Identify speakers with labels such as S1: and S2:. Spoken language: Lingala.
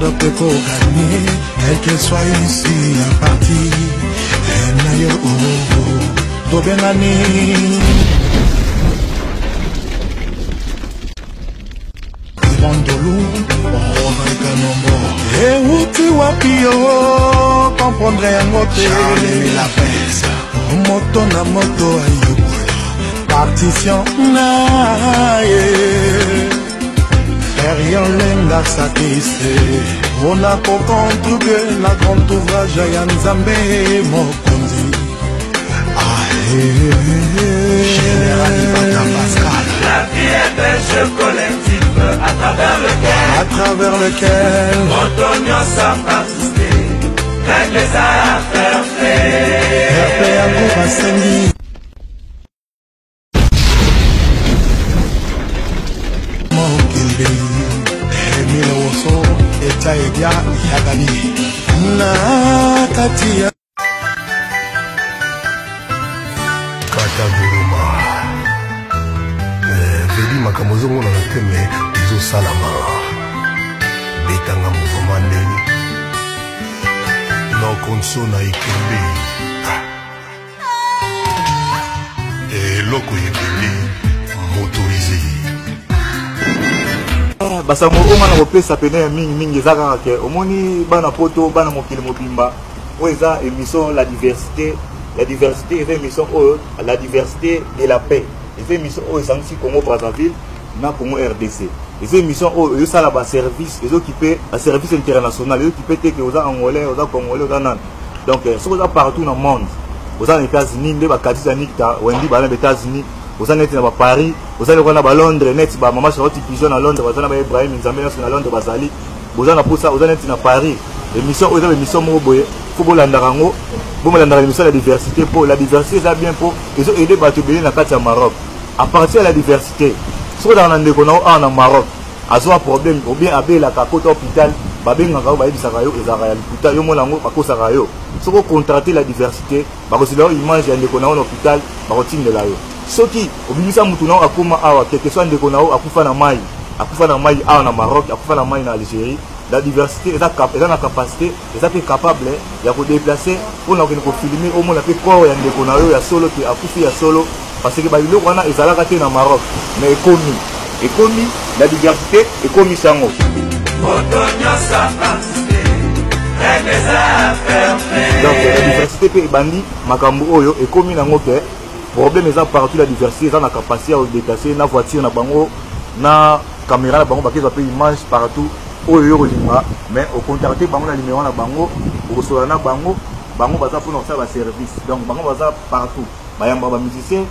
S1: Dope ko gagner, quel que soit ici ya parti na yo oh, oh, tobengani Bandolu Ronald euti wapi yo comprendre yango te moto na moto ayokola partition na ye Rien lenga sakise mpona kocontribue na grand ouvrage ya nzambe mokonzi
S2: Général Ibata Pascal. La vie est un jeu collectif à travers lequel,
S1: à travers lequel
S2: Antonio participer, règle eza fair play.
S1: Fair play yango basengi mokili emile woso etya ebia yagani na kati ya
S3: Kataguluma eh, vedi makambo ezomonana te me ezosalama betanga mouvement ndeni nokonso na ekembe eloko ebele motorise
S4: eh, basango oyo nga na kopesa pene ya mingi mingi eza kaka ke omoni bana poto bana mokili mobimba oyo eza émission la diversité la diversité eza émission oyo la diversité de la paix eza émission oyo esangisi congo brazzaville na congo rdc eza émission oyo ezosala baservice ezokipe baservice international ezokipe te ke oza angolais oza congolais oza nani donc euh, soki oza partout na monde oza na états-unis nde bakatisa nikta wendi bana na états-unis oza neti na baparis oza lokola na balondres neti bamama charlotte pigeon na londres baza na baibrahim nzambe nyonso na londres bazali boza na posa oza neti na paris émission oyo eza baémission moko boye fo bolandaka yango bomolandaka émission ya diversité mpo la diversité eza bien mpo ezo aide bato ebele na kati ya maroc à partir ya la diversité soki ozalaka na ndeko na yo awa na maroc azwa problème ou bien abelaka akota hôpital babengaka yo bayebisaka yo ezalaka ya lokuta yo mona yango bakosaka yo soki ocontrate la diversité bakozela yo image ya ndeko na yo na hôpital bakotindela yo soki obimisa motu na yo akoma awa quelque soit ndeko na yo akufa na mai akufa na mai awa na maroc akufa na mai na algérie la diversité eza, eza na capacité eza mpe capable ya kodeplace mpo na kokende kofilme omona mpe corps ya ndeko na yo ya solo ke akufi ya solo parce que babiloko wana ezalaka te na maroc mais ekomi ekomi la diversité ekomisi yango donc la diversité mpe ebandi makambo oyo ekomi nango ke problème eza partout la diversité eza na capacité ya kodeplace na voiture na bango na caméra na bango bakezwa mpe image partout oyo yo kolinga mais ocontacte bango na numero na bango okosolola na bango bango baza mpona kosala baservice donc bango baza partout bayambaka bamusicien.